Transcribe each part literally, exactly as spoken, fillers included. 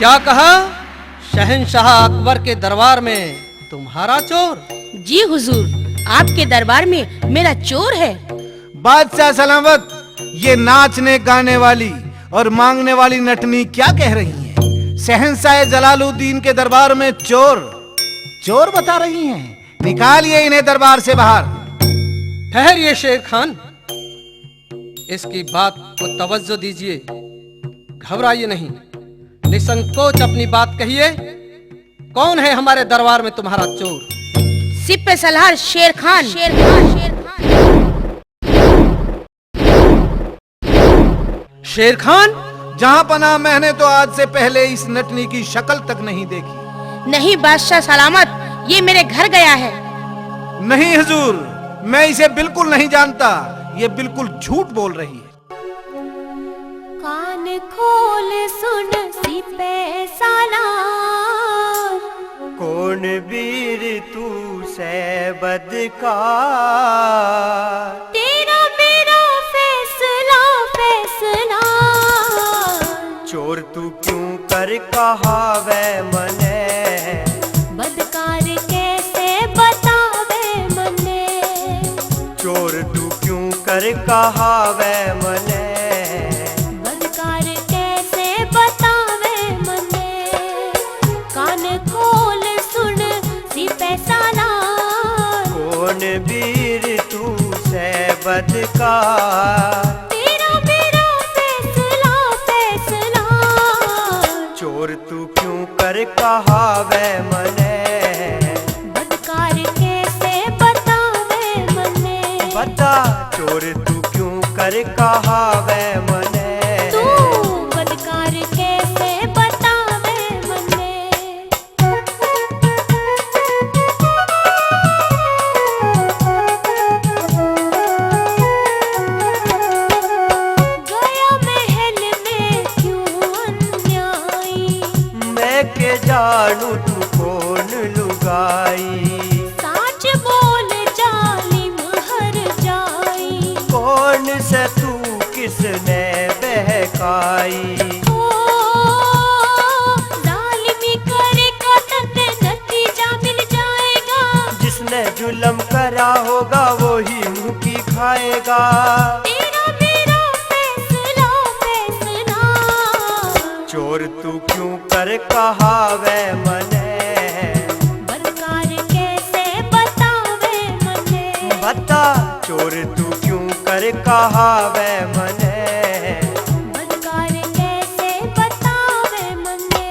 क्या कहा? शहंशाह अकबर के दरबार में तुम्हारा चोर? जी हुजूर, आपके दरबार में मेरा चोर है। बादशाह सलामत, ये नाचने गाने वाली और मांगने वाली नटनी क्या कह रही हैं? शहंशाह जलालुद्दीन के दरबार में चोर, चोर बता रही हैं। निकालिए इन्हें दरबार से बाहर। ठहरिए शेर खान, इसकी बात को तवज्जो दीजिए, घबराइए नहीं, निसंकोच अपनी बात कहिए। कौन है हमारे दरबार में तुम्हारा चोर? सिपह सलार शेर खान। शेर खान, शेर खान। शेर खान? जहां पनाह, मैंने तो आज से पहले इस नटनी की शक्ल तक नहीं देखी। नहीं बादशाह सलामत, ये मेरे घर गया है। नहीं हुजूर, मैं इसे बिल्कुल नहीं जानता, ये बिल्कुल झूठ बोल रही है। कान खोल सुन सिपह सालार। कौन वीर तू सै बदकार? तेरा मेरा फैसला, फैसला। चोर तू क्यों कर कहावे मने? बदकार कैसे बतावे मने? चोर तू क्यों कर कहावे मने? बदकार कैसे बतावे मने? कान खोल सुन सिपह सालार। कौन वीर तू सै बदकार? तेरा मेरा फैसला, फैसला। चोर तू क्यों कर कहावे मने? बदकार कैसे बतावे मने? बता, चोर तू क्यों कर कहावे मने? तू बदकार कैसे बतावे मने? गया महल में क्यों अन्यायी? मैं के जानू तू कौन लुगाई? साच बोल जालिम हर जाई। कौन से तू किसने बहकाई? ओ, जालिमी करेगा तन्ने नतीजा मिल जाएगा। जिसने जुल्म करा होगा वो ही मुंह की खाएगा। तेरा मेरा फैसला, फैसला। चोर तू क्यों कर कहावे मने? बदकार कैसे बतावे मने? बता, चोर तू क्यों कर कहावे मने? बदकार कैसे बतावे मने?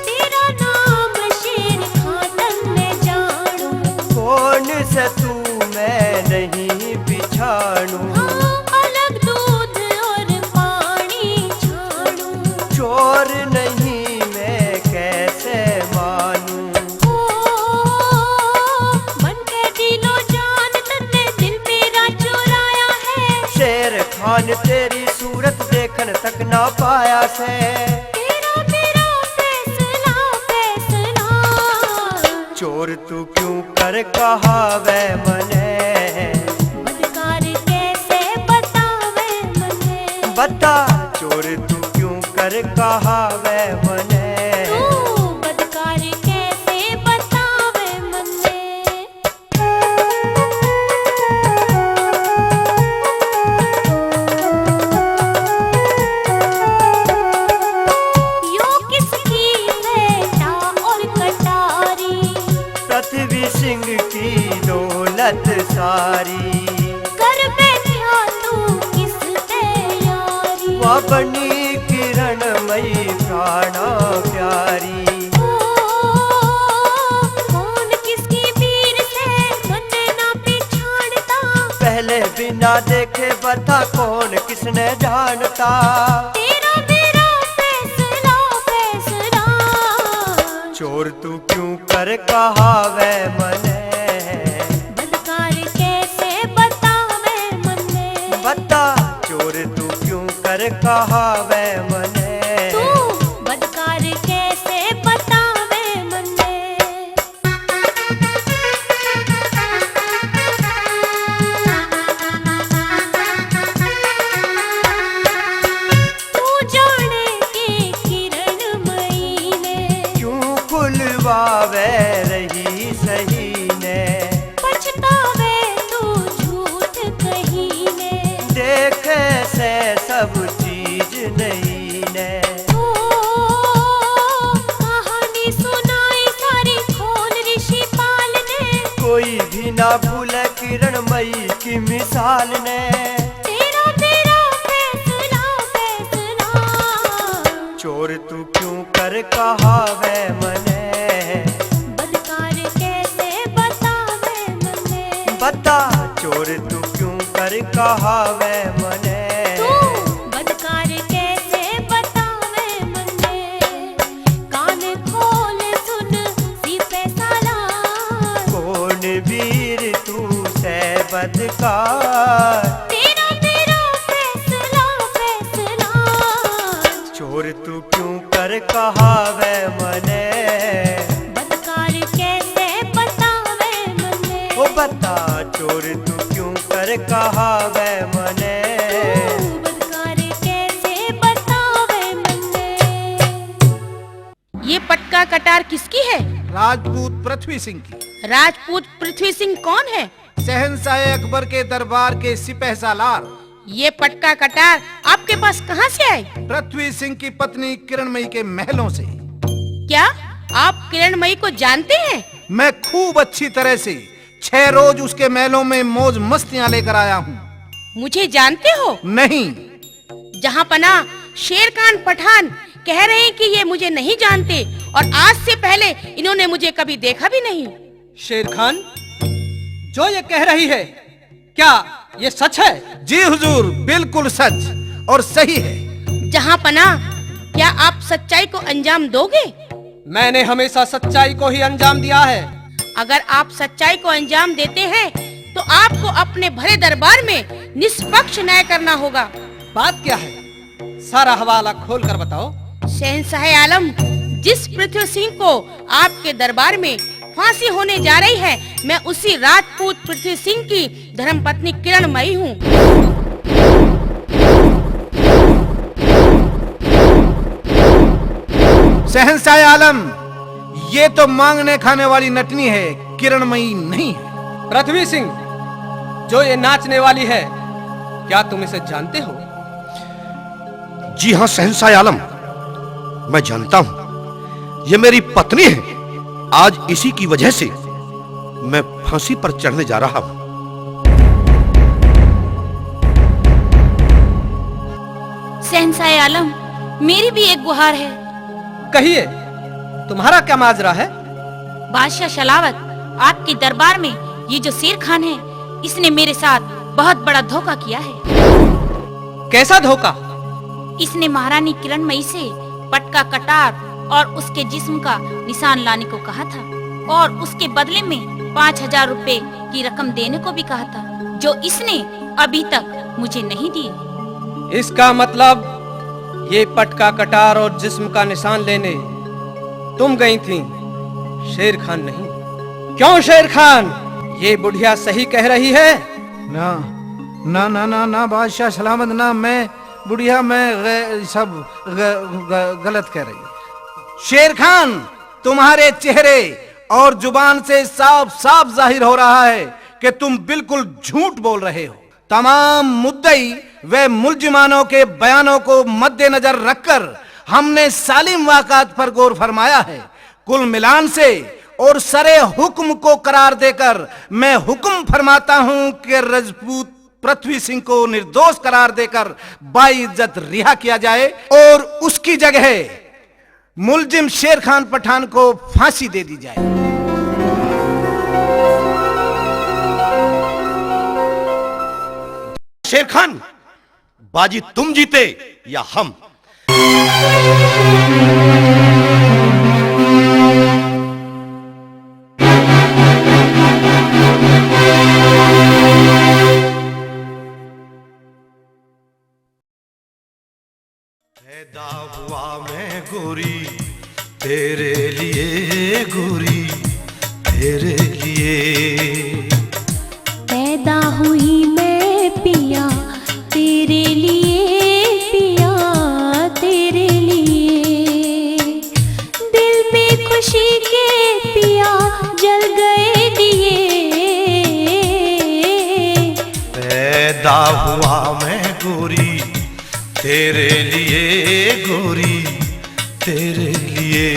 तेरा नाम शेर खान ने जानू। कौन से तू मैं नहीं पिछाणू। हाँ, अलग दूध और पानी छाणू। चोर नहीं मैं कैसे मानू। ओ, बन के दिलो जान तन्ने दिल मेरा चुराया है। शेर खान तेरी सूरत देखण तक ना पाया से। तेरा मेरा फैसला, फैसला। चोर तू क्यों कर कहावे मने? बदकार कैसे बतावे मने? बता, चोर तू क्यों कर कहावे मने? तू बदकार कैसे बतावे मने? यो किसकी भेंटा और कटारी? पृथ्वी सिंह की दौलत सारी। कर बैठा तू किस तैयारी? वा बनी किरण मई प्राणा प्यारी। ओ, कौन किसकी वीर से मन्ने ना पिछाणता। पहले बिना देखे बता कौन किसने जानता। तेरा मेरा फैसला, फैसला। चोर तू क्यों कर कहावे मने? बदकार कैसे बतावे मने? बता, चोर तू क्यों कर कहावे मने? तू बदकार कैसे बतावे मने? ना भूले किरण मई की मिसाल ने। तेरा, तेरा फैसला, फैसला। चोर तू क्यों कर कहावे मने? बदकार कैसे बतावे मने? बता, चोर तू क्यों कर कहावे मने? तू बदकार कैसे बतावे मने? कान खोल सुन सिपह सालार। कौन वीर तू सै बदकार? तेरा, तेरा फैसला, फैसला। चोर तू क्यों कर कहावे मने? बदकार कैसे बतावे मने? ओ बता, चोर तू क्यों कर कहावे मने? तू बदकार कैसे बतावे मने? ये पटका कटार किसकी है? राजपूत पृथ्वी सिंह की। राजपूत पृथ्वी सिंह कौन है? शहंशाह अकबर के दरबार के सिपह सालार। ये पटका कटार आपके पास कहाँ से आए? पृथ्वी सिंह की पत्नी किरणमयी के महलों से। क्या आप किरणमयी को जानते हैं? मैं खूब अच्छी तरह से। छह रोज उसके महलों में मौज मस्तियां लेकर आया हूँ। मुझे जानते हो? नहीं। जहाँ पनाह शेर खान पठान कह रहे हैं कि ये मुझे नहीं जानते और आज से पहले इन्होंने मुझे कभी देखा भी नहीं। शेर खान, जो ये कह रही है, क्या ये सच है? जी हुजूर, बिल्कुल सच और सही है। जहाँ पनाह, क्या आप सच्चाई को अंजाम दोगे? मैंने हमेशा सच्चाई को ही अंजाम दिया है। अगर आप सच्चाई को अंजाम देते हैं, तो आपको अपने भरे दरबार में निष्पक्ष न्याय करना होगा। बात क्या है? सारा हवाला खोल कर बताओ। शहंशाह आलम, जिस पृथ्वी सिंह को आपके दरबार में फांसी होने जा रही है, मैं उसी राजपूत पृथ्वी सिंह की धर्मपत्नी किरणमयी हूँ। शहंशाह आलम, ये तो मांगने खाने वाली नटनी है, किरणमयी नहीं है। पृथ्वी सिंह, जो ये नाचने वाली है, क्या तुम इसे जानते हो? जी हाँ शहंशाह आलम, मैं जानता हूँ, ये मेरी पत्नी है। आज इसी की वजह से मैं फांसी पर चढ़ने जा रहा हूँ। शहंशाह आलम, मेरी भी एक गुहार है। कहिए, तुम्हारा क्या माजरा है? बादशाह सलावत, आपके दरबार में ये जो शेर खान है, इसने मेरे साथ बहुत बड़ा धोखा किया है। कैसा धोखा? इसने महारानी किरणमयी से पटका कटार और उसके जिस्म का निशान लाने को कहा था और उसके बदले में पाँच हजार रुपए की रकम देने को भी कहा था, जो इसने अभी तक मुझे नहीं दी। इसका मतलब ये पटका कटार और जिस्म का निशान लेने तुम गई थी, शेर खान नहीं। क्यों शेर खान, ये बुढ़िया सही कह रही है? ना, ना, ना, ना, ना, बादशाह सलामत, ना, मैं, बुढ़िया, मैं ग-, सब ग-, ग-, गलत कह रही हूँ। शेर खान, तुम्हारे चेहरे और जुबान से साफ साफ जाहिर हो रहा है कि तुम बिल्कुल झूठ बोल रहे हो। तमाम मुद्दई व मुलजिमानों के बयानों को मद्देनजर रखकर हमने सालिम वाक़ात पर गौर फरमाया है। कुल मिलान से और सरे हुक्म को करार देकर मैं हुक्म फरमाता हूँ कि रजपूत पृथ्वी सिंह को निर्दोष करार देकर बाइज्जत रिहा किया जाए और उसकी जगह मुलजिम शेर खान पठान को फांसी दे दी जाए। शेर खान, बाजी तुम जीते या हम? पैदा हुआ मैं गोरी तेरे लिए, गोरी तेरे लिए। पैदा हुई मैं पिया तेरे लिए, पिया तेरे लिए। दिल में खुशी के पिया जल गए दिए। पैदा हुआ मैं गोरी तेरे लिए, गोरी तेरे लिए।